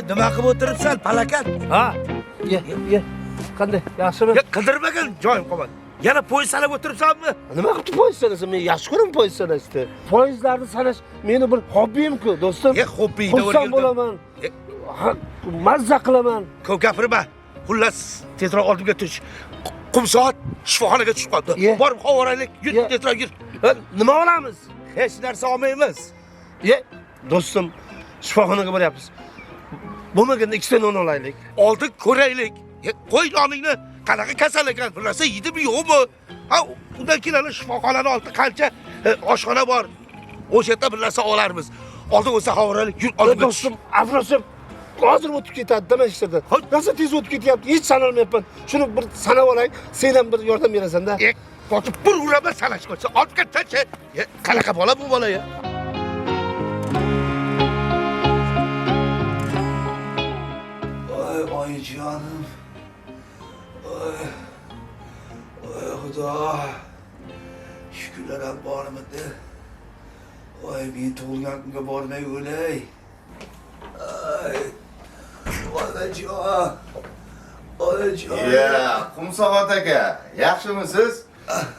Nima qilib o'tiribsan, palakat? Ha. Ye, ye. Qanday? Yaxshimi? Ya qidirmagan joyim qolmadi. Yana poyezd sanab o'tiribsanmi? Nima qilibdi poyezd sanasa? Men yaxshi ko'raman poyezd sanashni. Poyezdlarni sanash meni bir hobbiyim-ku, do'stim. Ya hobbiyingda Xursand o'rgildim. bo'laman. Ha, mazza qilaman. Ko'p gapirma. Xullas, tezroq oldimga tush. Qumsoat shifoxonaga tushib qoldi. Borib havoraylik, yur, tezroq yur. Ha, nima olamiz? Hech narsa olmaymiz. Ye, do'stim, shifoxonaga boryapmiz. Bo'lmaganda ikkita non olaylik. Oldin ko'raylik. Qo'y noningni, qanaqa kasal ekan, bir narsa yeydimi yo'qmi? Ha, undan keyin ana shifoxonani oldida qancha oshxona bor. O'sha yerda bir narsa olarmiz. Oldin o'sa havoraylik, yur oldimga tush. Do'stim, Afrosiyob hozir o'tib ketadi nima ishlarda. Rosa tez o'tib ketyapti, hech sanalmayapman. Shuni bir sanab olay, sen ham bir yordam berasan-da. Botib bir uraman sanash qo'ysa, olib ketsanchi. Qanaqa bola bu bola ya? Oy oyijonim. Oy. Oy Xudo. Shukurlar ham bormidi? Oy men tug'ilgan kunga bormay o'lay. Ay. Onajon. Onajon. Ya, Qumsog'at aka, yaxshimisiz?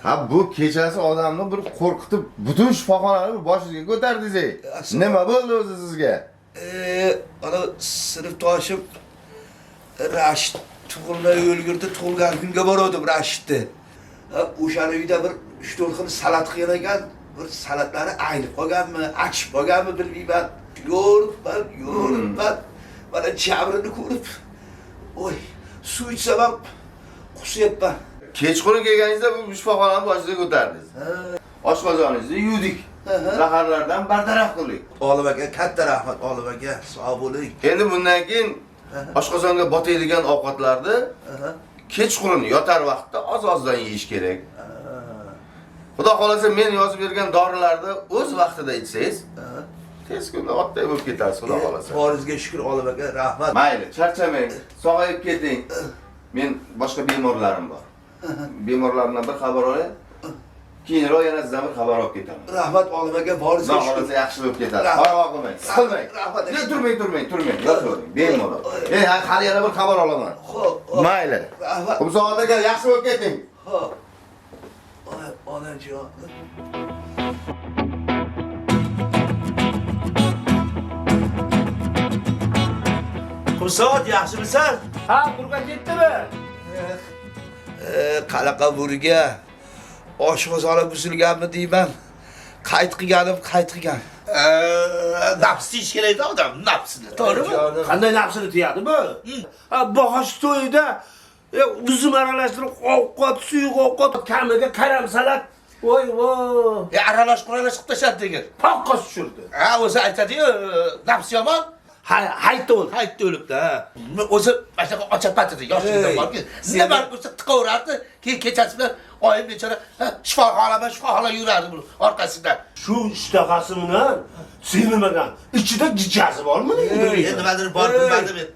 Ha, bu kechasi odamni bir qo'rqitib, butun shifoxonani boshingizga ko'tardingiz. Nima bo'ldi o'zi sizga? Ana sinfdoshim Rashid tug'ilmay o'lgurdi, tug'ilgan kunga borgandim Rashidni. O'shani uyda bir 3-4 xil salat qilgan ekan, bir salatlari aynib qolganmi, achib qolganmi bilmayman. Yo'ribman. Mana jabrini ko'rib, oy, suv ichsam ham qusyapman. Kechqurun kelganingizda bu shifoxonani boshingizga ko'tardingiz. Oshqozoningizni yuvdik. Zaharlardan bartaraf qildik. Olim aka, katta rahmat Olim aka, sog' bo'ling. Endi bundan keyin oshqozonga botadigan ovqatlarni kechqurun yotar vaqtda oz-ozdan yeyish kerak. Xudo xolasa men yozib bergan dorilarni o'z vaqtida ichsangiz, tez kunda otday bo'lib ketasiz, Xudo xolasa. Boringizga shukr Olim aka, rahmat. Mayli, charchamang, sog'ayib keting. Men boshqa bemorlarim bor. Bemorlarimdan bir xabar olay. Keyinroq yana sizdan bir xabar olib ketaman. Rahmat Olim aka, boringizga Xudo shukr. xolasa yaxshi bo'lib ketasiz. Parvo qilmang, siqilmang. Rahmat. Turmang, turmang, turmang. Yotavering, bemalol. Men hali yana bir xabar olaman. Xo'p. Mayli. Rahmat. Qumsog'at aka, yaxshi bo'lib keting. Xo'p. Oy, onajon. Qumsoat, yaxshimisan? Ha, burga ketdimi? Qanaqa burga? Oshqozoni buzilganmi deyman. Qayt qilganim, qayt qilgan. Nafs deyish kerak odam, nafsini, to'g'rimi? Qanday nafsini tiyadi bu? Ha, bog'och to'yida uzum aralashtirib ovqat, suyuq ovqat, kamiga karam salat. Voy voy. Aralash quralash qilib tashladi degan. Poqqa tushirdi. Ha, o'zi aytadi-yu, nafs yomon. Ha, haytda o'ldi. Haytda o'libdi, ha. O'zi mana shunaqa ochapat edi, yoshligidan borki. Nima bo'lsa tiqaverardi, keyin kechasi bilan oyim bechora shifoxonama, shifoxona yurardi buni orqasidan. Shu ishtahasi bilan semirmagan. Ichida gijasi bormi? Nimadir bor, bilmadim men.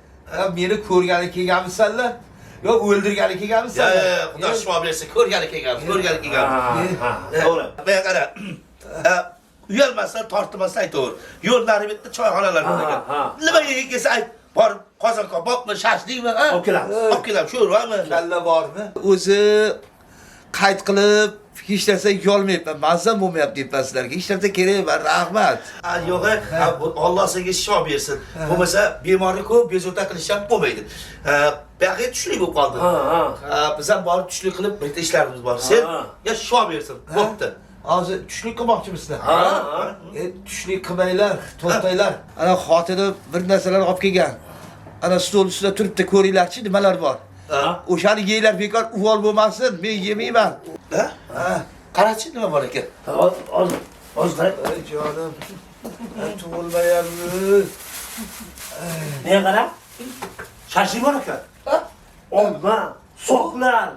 Meni ko'rgani kelganmisanlar? Yo, o'ldirgani kelganmisanlar? Yo'q, Xudo shifo bersin, ko'rgani kelganmiz, ko'rgani kelganmiz. To'g'ri. Men qara. Uyalmasdan, tortinmasdan aytaver. Yo'llari bitta choyxonalar bor ekan. Nima yeging kelsa ayt. Borib qozon kabobmi, shashlikmi, ha? Olib kelamiz. Olib kelamiz, sho'rvami? Kalla bormi? O'zi qayt qilib hech narsa yeyolmayapman, mazam bo'lmayapti deyapman sizlarga. Hech narsa kerak emas, rahmat. Yo'q, Alloh senga shifo bersin. Bo'lmasa bemorni ko'p bezovta qilish ham bo'lmaydi. Buyog'iga tushlik bo'lib qoldi. Biz ham borib tushlik qilib bitta ishlarimiz bor. Sen ya shifo bersin. Bo'pti. Hozir tushlik qilmoqchimisizlar? Ha. Tushlik qilmanglar, to'xtanglar. Ana xotinim bir narsalar olib kelgan. Ana stol ustida turibdi, ko'ringlarchi nimalar bor. O'shani yeylar, bekor uvol bo'lmasin, men yemayman. Ha? Qarachi nima bor ekan? Hozir, hozir qarang. Ey jonim. Tug'ilmayapmiz. Nega qara? Shashlik bor ekan. Olma, soqlar.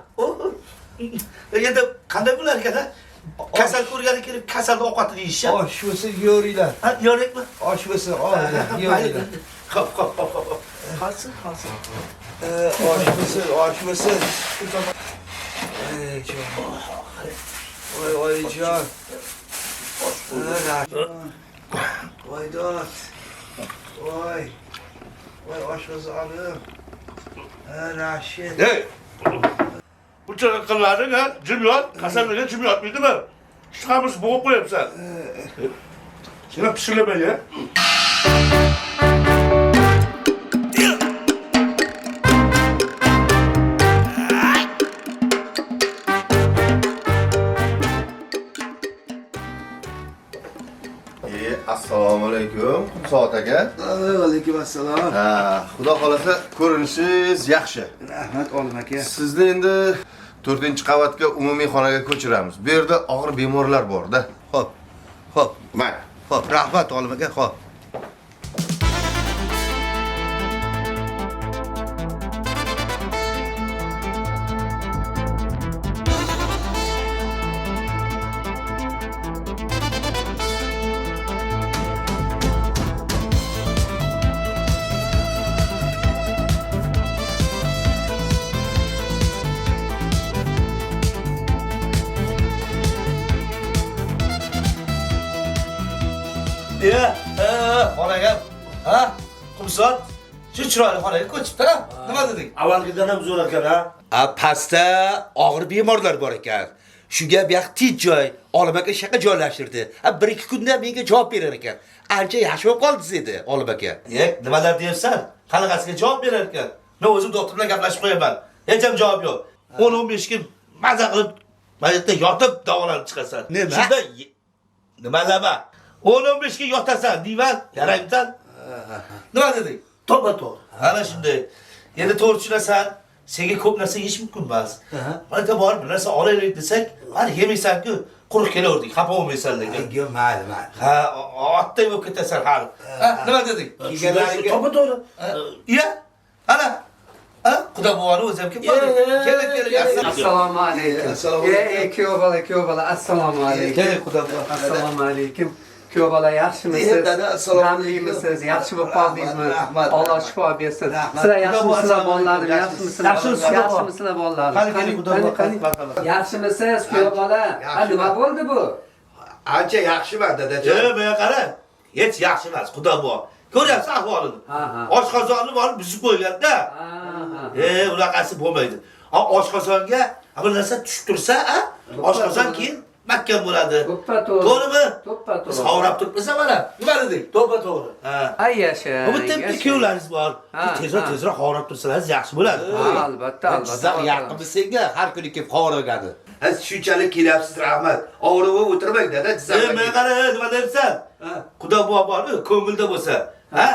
Endi qanday bo'lar ekan, ha? Kasal ko'rgani kelib kasalni ovqatini yeyishadi. Osh bo'lsa yeringlar. Ha, yorikmi? Osh bo'lsa, yeringlar. Hop, hop, hop, hop. Qolsin, qolsin. Osh bo'lsin, osh bo'lsin. Ey jon. Voy oyijon. Voy dod. Voy. Voy oshqozonim. Ha, Rashid. Ey! Buncha qillaring ha, jim yot, kasallarga jim yotmaydimi? Chiqamiz bo'g'ib qo'yapsan. Sen ham pishirlama ya. Assalomu alaykum, Qumsoat aka. Va alaykum assalom. Ha, xudo xolasa ko'rinishingiz yaxshi. Rahmat olim aka. Sizni endi 4-qavatga umumiy xonaga ko'chiramiz. Bu yerda og'ir bemorlar bor-da. Xo'p. Xo'p. Mayli. Xo'p, rahmat olim aka, xo'p. Xonaga, ha? Qumsot, shu chiroyli xonaga ko'chibdi-da. Nima deding? Avvalgidan ham zo'r ekan, ha? A pastda og'ir bemorlar bor ekan. Shunga bu yoq tinch joy, Olim aka shu yoqqa joylashtirdi. Ha, 1-2 kunda menga javob berar ekan. Ancha yaxshi bo'lib qoldi dedi Olim aka. E, nimalar deyapsan? Qanaqasiga javob berar ekan? Men o'zim doktor bilan gaplashib qo'yaman. Hech ham javob yo'q. 10-15 kun maza qilib mana yerda yotib davolanib chiqasan. Nima? Shunda nimalama? 10-15 kun yotasan, deyman, yaraymisan? Nima deding? To'ppa to'g'ri. Ana shunday. Endi to'g'ri tushunasan, senga ko'p narsa yeyish mumkin emas. Mana borib bir narsa olaylik desak, mana yemaysan-ku, quruq kelaverdik, xafa bo'lmaysan lekin. Yo'q, mayli, mayli. Ha, otday bo'lib ketasan hali. Ha, nima deding? Kelganlariga To'ppa to'g'ri. Iya, ana. Ha, xudo buvani o'zi ham kelib qoldi. Keling, keling. Assalomu alaykum. Assalomu alaykum. Kuyov bola, kuyov bola, assalomu alaykum. Keling, xudo buva. Assalomu alaykum. Kuyov bola, yaxshimisiz? Dada, assalomu alaykum. Damlimisiz? Yaxshi bo'lib qoldingizmi? Rahmat, Alloh rahmat. shifo bersin. Rahmat. Sizlar yaxshimisizlar Xudo buva, bolalarim? yaxshimisiz? Yaxshimisizlar? Yaxshimisiz, Yaxshimisizlar bolalarim? Qani, keling, xudo buva, Qani, marhamat. Yaxshimisiz, kuyov bola? Ha, nima bo'ldi bu? Ancha yaxshiman dadajon. E, bu yoqqa qara. Hech yaxshi emas, xudo buva. Ko'ryapsan ahvolini. Ha, ha. Oshqozonni borib buzib qo'ygan-da. Ha, ha. Unaqasi bo'lmaydi. Ha, oshqozonga bir narsa tushib tursa, ha, oshqozon keyin mahkam bo'ladi. To'ppa to'g'ri. To'g'rimi? To'ppa Biz to'g'ri. hovrab turibmiz mana. Nima dedik? To'ppa to'g'ri. Ha. Ay yasha. Bu bitta bitta kuyovlaringiz bor. Ha, Tezroq ha. tezroq hovrab tursalaringiz yaxshi bo'ladi. Ha, albatta, albatta. Jizzax yaqinmi senga har kuni kelib qovuragani. Ha, shunchalik kelyapsiz, rahmat. Og'rib o'tirmang dada, Jizzaxga. Men qara, nima deyapsan? Xudo buva bor, ko'ngilda bo'lsa. Ha?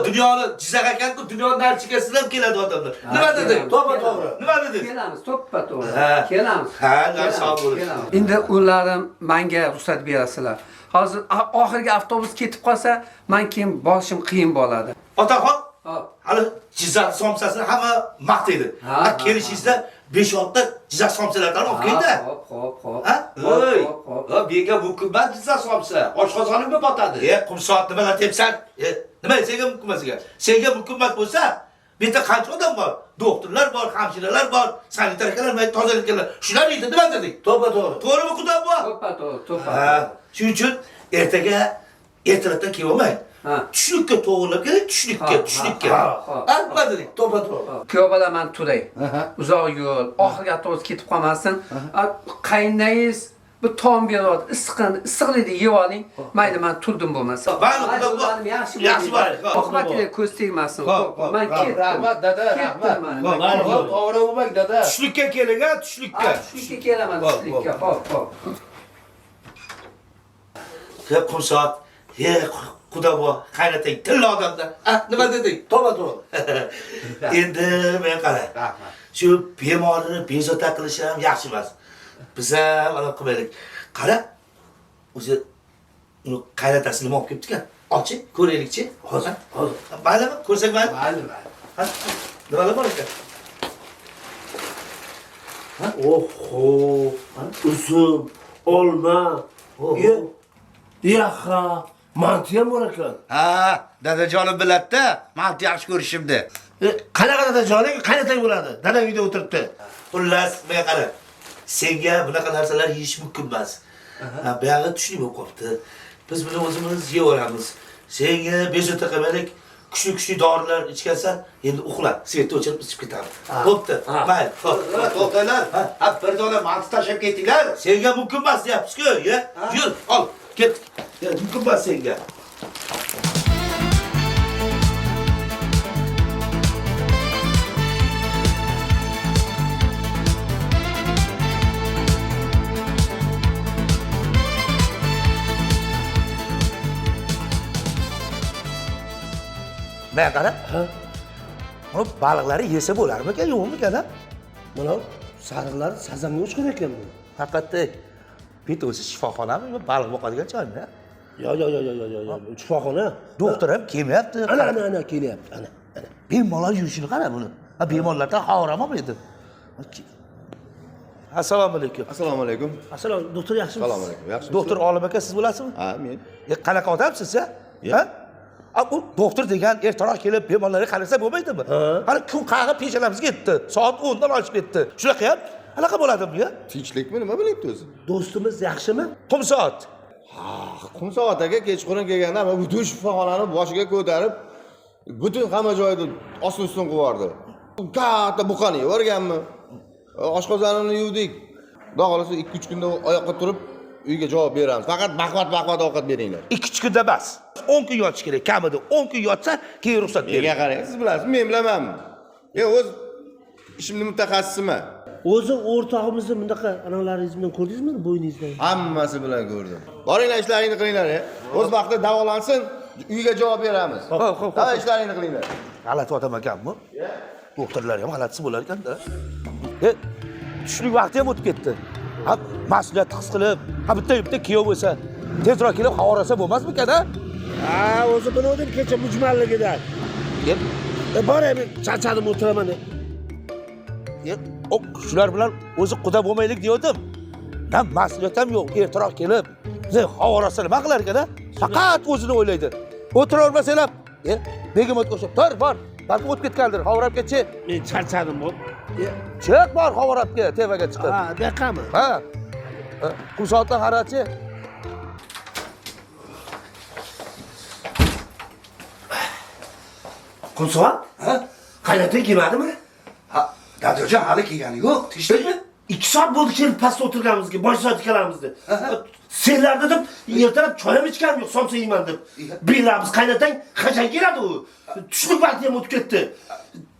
Dunyoni Jizzax ekan-ku, dunyoni narchikasidan ham keladi odamlar. Nima dedik? To'ppa to'g'ri. Nima dedik? Kelamiz, to'ppa to'g'ri. Ha. Kelamiz. Ha, Kelamiz, sog' bo'ling. kelamiz. Endi ullarim menga ruxsat berasizlar. Hozir oxirgi avtobus ketib qolsa, men keyin borishim qiyin bo'ladi. Otaxon, Hop. hali Jizzax somsasini hamma maqtaydi. Ha, Ha, ha, kelishingizda 5-6 ta Jizzax somsalaridan olib keldi. Hop, hop, hop. Ha? Hop, Oy, hop, hop. ha, menga mumkin emas Jizzax somsa. Oshqozonimga botadi. E, Qumsoat nimalar tepsan? E, nima senga mumkin emas ekan? Senga mumkin emas bo'lsa, bu yerda qancha odam bor? Doktorlar bor, hamshiralar bor, sanitarkalar bor, tozaliklar. Shular yeydi, nima dedik? To'ppa to'g'ri. To'g'rimi xudo bu? To'ppa to'g'ri, to'ppa. Ha, shuning uchun ertaga ertalabdan kelolmang. Ha. Tushlikka to'g'rilab keling, tushlikka, Ha, tushlikka. ha, ha. Ha, nima dedik? To'ppa to'g'ri. Kuyov bola men turay. Uzoq yo'l, oxirgi avtobus ketib qolmasin. Qaynangiz bu taom beryapti. Issiqini, issiqlikni yeb oling. Mayli, men turdim bo'lmasa. Mayli, xudo Mayli, ularnim yaxshi yaxshi bo'ling. bo'ling. Oqibatiga ko'z tegmasin. Hop, Hop, hop, men ketdim. Rahmat dada, Ketdim rahmat. mana. Hop, mayli, Hop, og'rib bo'lmang dada. Tushlikka keling, ha, tushlikka. Ha, tushlikka kelaman, Hop, tushlikka. Hop, hop. Ye, Qumsoat, ye, xudo bu qaynatang tilla odamda. Ha, nima deding? To'ppa to'g'ri. Endi men qara. Rahmat. Shu bemorni bezovta qilish ham yaxshi emas. Biz ham anaqa qilmaylik. Qara, o'zi uni qaynotasi nima olib kelibdi ekan? Olchi, ko'raylikchi. Hozir, hozir. Maylimi? Ko'rsak mayli. Mayli, mayli. Ha? Nimalar bor ekan? Oho, uzum, olma, ye, yaxa, manti ham bor ekan. Ha, dadajonim biladi-da, manti yaxshi ko'rishimni. Qanaqa dadajoning qaynatang bo'ladi? Dadang uyda o'tiribdi. Xullas, menga qara. Senga bunaqa narsalar yeyish mumkin emas. Ha, buyog'i tushlik bo'lib qolibdi. Biz buni o'zimiz yeyaveramiz. Senga bezovta qilmaylik. Kuchli dorilar ichgansan, endi uxla. Svetni o'chirib ichib ketamiz. Bo'pti. Mayli, xo'p. To'xtanglar. Ha, bir dona manti tashlab ketinglar. Senga mumkin emas deyapmiz-ku, ya. Yur, ol, ketdik. Ya, mumkin emas senga. Men qara. Buni baliqlari yesa bo'larmikan, yo'qmikan? Mana sariqlar sazanga uchgan ekan bu. Haqiqatda bitta o'zi shifoxonami, yo baliq boqadigan joymi? Yo yo yo yo yo yo yo. Shifoxona. Doktor ham kelmayapti. Ana ana ana kelyapti. Ana ana. Bemorlar yurishini qara buni. Ha, bemorlardan xavotir olmaydi. Assalomu alaykum. Assalomu alaykum. Assalom, doktor yaxshimisiz? Assalomu alaykum. Yaxshimisiz? Doktor Olim aka siz bo'lasizmi? Ha, men. Qanaqa odamsiz, ha? Ha? U doktor degan ertaroq kelib bemorlarga qarasa bo'lmaydimi? Hali kun qag'ib peshonamizga yetdi. Soat 10 dan oshib ketdi. Shunaqa ham anaqa bo'ladimi, ya? Tinchlikmi, nima bo'lyapti o'zi? Do'stimiz yaxshimi? Qumsoat. Qumsoat aka kechqurun kelganda mana butun shifoxonani boshiga ko'tarib, butun hamma joyni ostin-ustun qilib yubordi. Katta buqani yuborganmi? Oshqozonini yuvdik. Xudo xolasa 2-3 kunda oyoqqa turib uyga javob beramiz. Faqat baqvat ovqat beringlar. 2-3 kunda emas. 10 kun yotish kerak, kamida 10 kun yotsa, keyin ruxsat Menga beradi. qarang, siz bilasiz, men bilamanmi? Men o'z ishimni mutaxassisiman. O'zi o'rtog'imizni bunaqa analaringiz bilan ko'rdingizmi bo'yningizdan? Hammasi bilan ko'rdim. Boringlar, ishlaringni qilinglar. O'z vaqtida davolansin, uyga javob beramiz. Xo'p, xo'p, Ha, ishlaringni qilinglar. G'alati odam ekanmi? Doktorlar ham g'alatisi bo'lar ekanda. Tushlik vaqti ham o'tib ketdi. Ha, mas'uliyatni his qilib, ha bitta kuyov bo'lsa, tezroq kelib havorasa bo'lmasmikan, ha? Ha, o'zi biluvdim kecha mujmalligidan. Deb, Boray, men charchadim, o'tiraman. Shular bilan o'zi quda bo'lmaylik degandim. Ham mas'uliyat ham yo'q, ertaroq kelib, havorasa nima qilar ekan, ha? Faqat o'zini o'ylaydi. O'tiravermasanglar, begimotga o'xshab, tor bor, balki o'tib ketgandir, havorab ketchi. Men charchadim, bu. Chiq bor havorabga, tevaga chiqib. Ha, bu yoqqami? Ha. Qumsoatdan qarachi. Qumsoat? Ha? Qaynotang kelmadimi? Ha, dadajon hali kelgani yo'q. Tinchlikmi? 2 soat bo'ldi kelib pastda o'tirganimizga, bosh soat ikkalamizda. Senlar dedim, ertalab choy ham ichganim yo'q, somsa yeyman deb. Bilamiz, qaynotang qachon keladi u? Tushlik vaqti ham o'tib ketdi.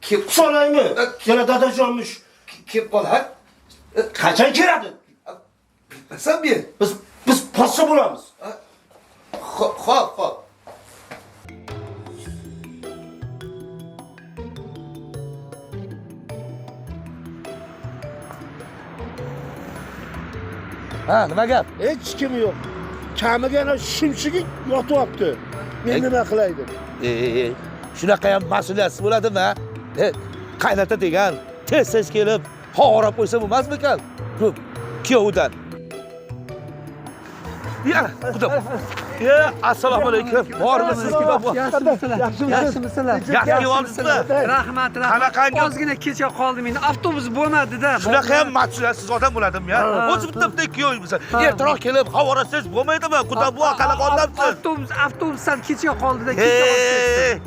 Kelib Solaymi? Yana dadajonmish. kelib qolar. Qachon keladi? Bilmasam men. Biz possa bo'lamiz. Xo'p, xo'p, xo'p. Ha, nima gap? Hech kim yo'q. Kamiga yana shumshigi yotyapti. Men nima qilay deb. Shunaqa ham mas'uliyatsiz bo'ladimi, ha? Qaynota degan tez-tez kelib, havorab qo'ysa bo'lmasmikan? Ko'p kuyovidan. Ya, xudo. Ya, assalomu alaykum. Bormisiz? Yaxshimisizlar? Yaxshimisizlar? Yaxshi kelibsizmi? Rahmat, rahmat. Qanaqangi- Ozgina kecha qoldim endi. Avtobus bo'lmadi-da. Shunaqa ham mas'uliyatsiz odam bo'ladimi, ya? O'zi bitta kuyov bo'lsa, ertaroq kelib havorasangiz bo'lmaydimi? Xudo bu qanaqa odamsiz? Avtobus sal kecha qoldi-da, kecha qoldi.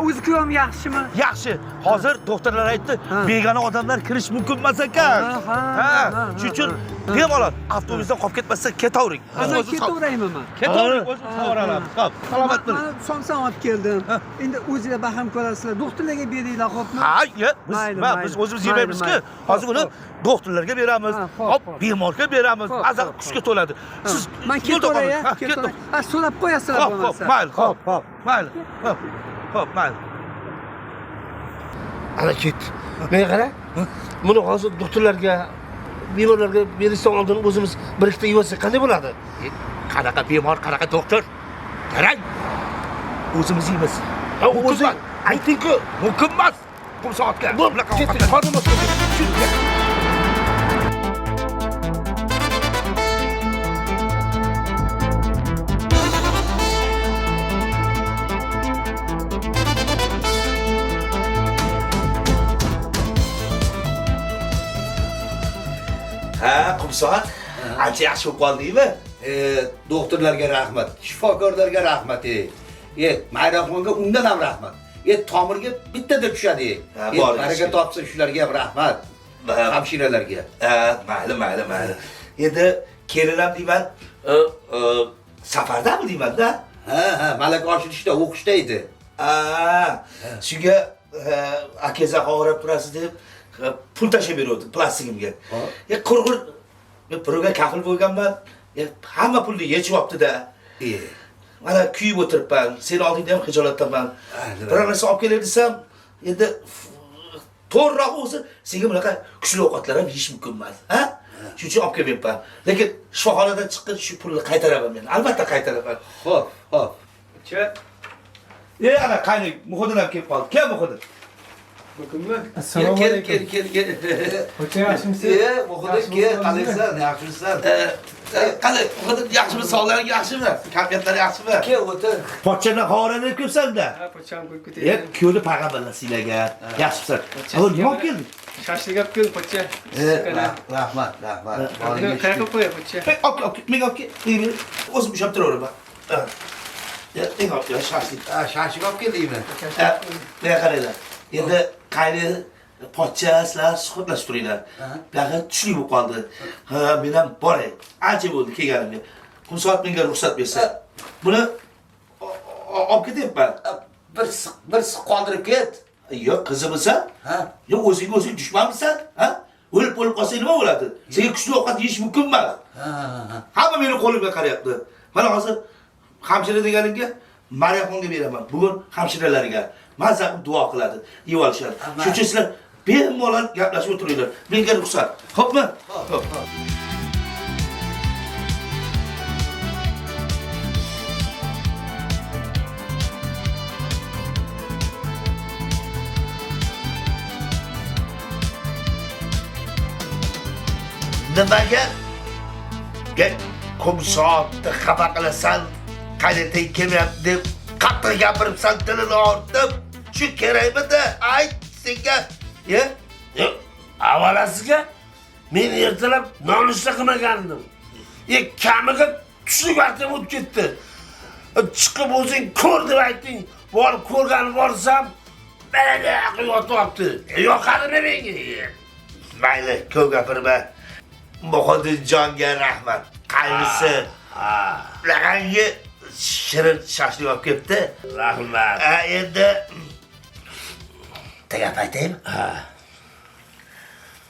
O'zi kuyovim yaxshimi? Yaxshi. Hozir doktorlar aytdi, begona odamlar kirish mumkin emas ekan. Ha, shuning uchun bemalol avtobusdan qolib ketmasdan ketavering. Biz o'zimiz ketaveraymi men? Ketavering, o'zimiz xabar olamiz. Xo'p, salomat bo'ling. Mana somsa olib keldim. Endi o'zinglar baham ko'rasizlar. Doktorlarga beringlar, xo'pmi? Ha, biz o'zimiz yemaymiz-ku. Hozir buni doktorlarga beramiz, hop, bemorga beramiz. Aza kuchga to'ladi. Siz men ketaveray, ketaveray. Ha, so'rab qo'yasizlar bo'lmasa. Xo'p, mayli, xo'p, xo'p, mayli. Xo'p, xo'p, mayli. Ana ketdi. Menga qara. Buni hozir doktorlarga, bemorlarga berishdan oldin o'zimiz bir ikkita yevolsak qanday bo'ladi? Qanaqa bemor, qanaqa doktor? Qarang. O'zimiz yeymiz. O'zi ayting-ku, mumkin emas. Qumsoatga. Bunaqa ketdik, qornim och. Ha, Qumsoat, ancha yaxshi bo'lib qoldingmi? Doktorlarga rahmat, shifokorlarga rahmat. Mayraxonga undan ham rahmat. Tomirga bittada tushadi. Baraka topsin shularga ham rahmat. Hamshiralarga. Mayli, mayli, mayli. Endi kelin ham deyman, safardami deyman-da? Ha, malaka oshirishda, o'qishda edi. Shunga akeza xavrab turasiz deb pul tashlab beruvdi plastigimga. Qurg'ur birovga kafil bo'lganman. Hamma pulni yechib olibdi-da. Mana kuyib o'tiribman. Seni oldingda ham xijolatdaman. Biror narsa olib kelay desam, endi to'g'riroq o'zi senga bunaqa kuchli ovqatlar ham yeyish mumkin emas, ha? Shuning uchun olib kelmayapman. Lekin shifoxonadan chiqqan shu pulni qaytaraman men. Albatta qaytaraman. Xo'p, xo'p. Ana qayni Muhiddin ham kelib qoldi. Kel Muhiddin. Bugunmi? Assalomu alaykum. Kel, kel, kel. Hoca yaxshimisiz? Muhiddin kel, qalaysan, yaxshimisan? Qalay, Muhiddin yaxshimi, sog'laring yaxshimi? Kayfiyatlari yaxshimi? Kel, o'tir. Pochchani xavoranib ko'psan-da. Ha, pochcham ko'rib ketaydi. Ko'rdi payg'ambarlar sizlarga. Yaxshimisan? Avval nima olib kelding? Shashlik olib keldim, pochcha. Rahmat, rahmat. Qayerga qo'yay, pochcha? Olib kel, menga olib kel. O'zim ushlab turaveraman. Eng olib kel, shashlik. Shashlik olib keldingmi? Bunga qaranglar. Endi qayni pochcha sizlar suhbatlashib turinglar. Buyog'i tushlik bo'lib qoldi. Ha, men ham boray. Ancha bo'ldi kelganimga. Qumsoat menga ruxsat bersa. Buni olib ketyapman. Bir siq qoldirib ket. Yo'q, qizimisan? Ha? Yo'q, o'zingga o'zing dushmanmisan? Ha? O'lib o'lib qolsang nima bo'ladi? Senga kuchli ovqat yeyish mumkin emas. Hamma meni qo'limga qarayapti. Mana hozir hamshira deganimga Mariyaxonga beraman. Bugun hamshiralarga mazza qilib duo qiladi, yeb olishadi. Shuning uchun sizlar bemalol gaplashib o'tiringlar. Menga ruxsat. Xo'pmi? Xo'p. Nimaga Qumsoatni xafa qilasan, qaynatang kelmayapti deb qattiq gapiribsan, tilini ortib. Shu kerakmidi? Ayt senga. Avvalasiga men ertalab nonushta qilmagandim. Kamiga tushlik vaqtim o'tib ketdi. Chiqib o'zing ko'r deb aytding. Borib ko'rgani borsam, mana yotyapti. Yoqadimi menga? Mayli, ko'p gapirma. Muhiddinjonga rahmat. Qaynisi lag'angi shirin shashlik olib kelibdi. Rahmat. Endi bitta gap aytaymi?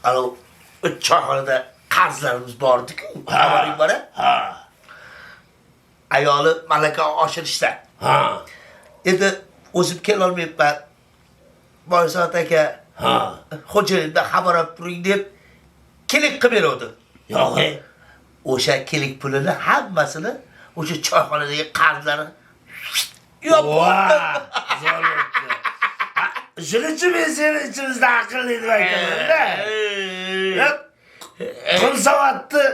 Alo, choyxonada qarzlarimiz bor-ku. Xabaring bor-a? Ha. Ayoli malaka oshirishda. Ha. Endi o'zim kelolmayapman. Boysot aka, Ha. xo'jayindan xabar olib turing deb kelik qilib beruvdi. Yo'q. O'sha kelik pulini hammasini o'sha choyxonadagi qarzlarni yo'q. Zo'r o'tdi. Shuning uchun men seni ichimizda aqlli deb aytaman-da. Qumsoatni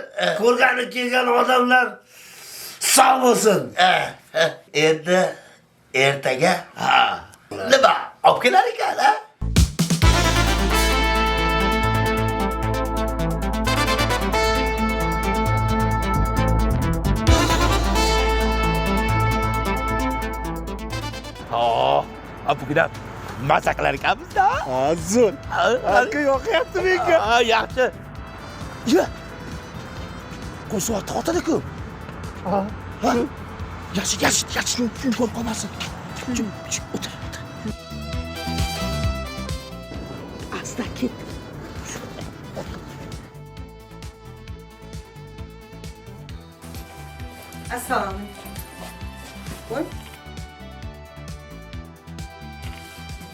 ko'rgani kelgan odamlar sog' bo'lsin. Endi ertaga nima olib kelar ekan, ha? Bugun ham maza qilar ekanmiz-da. Ha, zo'r. Aka yoqyapti menga. Ha, yaxshi. Ya. Qumsoat xotini-ku. Ha. Ha. Yaxshi, yaxshi, yaxshi. Ko'rib qolmasin. O'tir, o'tir. Asta ket. Assalomu alaykum. Voy.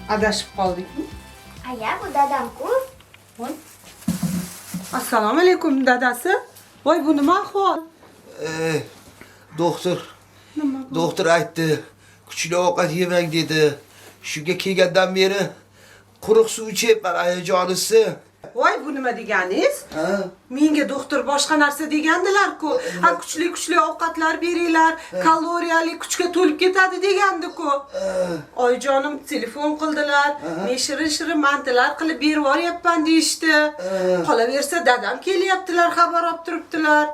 Adashib qoldikmi? Aya, bu dadam-ku. Voy. Assalomu alaykum dadasi. Voy, bu nima ahvol? Doktor. Nima bu? Doktor aytdi, kuchli ovqat yemang dedi. Shunga kelgandan beri quruq suv ichyapman, ayajonisi. Voy, bu nima deganingiz? Ha? Menga doktor boshqa narsa degandilar-ku. Ha, kuchli ovqatlar beringlar, kaloriyali kuchga to'lib ketadi degandi-ku. Oyijonim telefon qildilar, men shirin-shirin mantilar qilib berib yuboryapman deyishdi. Qolaversa dadam kelyaptilar, xabar olib turibdilar.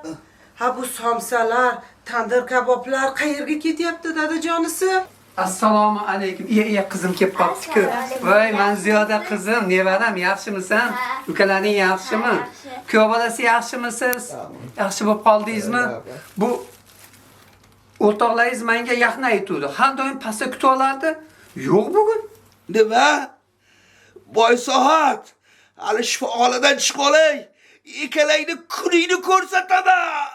Ha, bu somsalar, tandir kaboblar qayerga ketyapti dadajonisi? Assalomu alaykum. Iya, iya, qizim kelib qolibdi-ku. Assalomu alaykum. Voy, Manziyoda qizim, nevaram, yaxshimisan? Ha. Ukalaring yaxshimi? Ha, yaxshi. Kuyov bolasi yaxshimisiz? Yaxshi bo'lib qoldingizmi? Bu o'rtoqlaringiz menga yaqin aytuvdi. Har doim pastda kutib olardi. Yo'q bugun. Nima? Boy soat. Hali shifoxonadan chiqib olay. Ikkalangni kuningni ko'rsataman.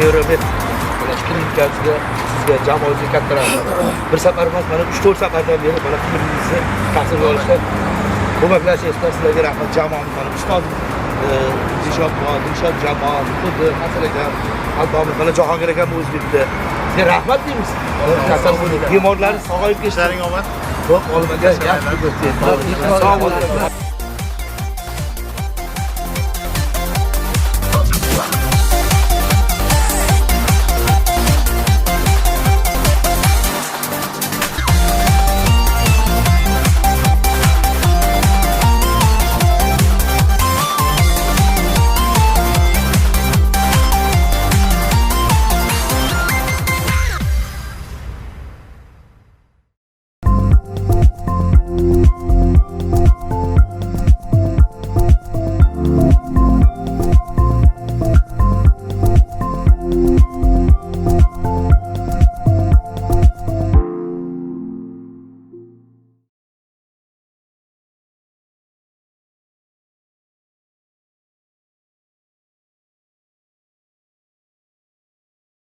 Neuromed mana shu klinikasiga sizga jamoangizga katta rahmat. Bir safar emas, mana 3-4 safardan beri mana filmingizni tasvirga olishda ko'maklashyapsizlar. Sizlarga rahmat jamoamiz, mana ustoz Dilshod bor, Dilshod jamoa, Xuddi, Hasan akam, Altomiz, mana Jahongir akam o'zi bitta. Sizga rahmat deymiz. Kasal bo'lib, bemorlarni sog'ayib ketdi. Ishlaring omad. Xo'p, olim aka, yaxshi bo'lsin. Sog' bo'ling.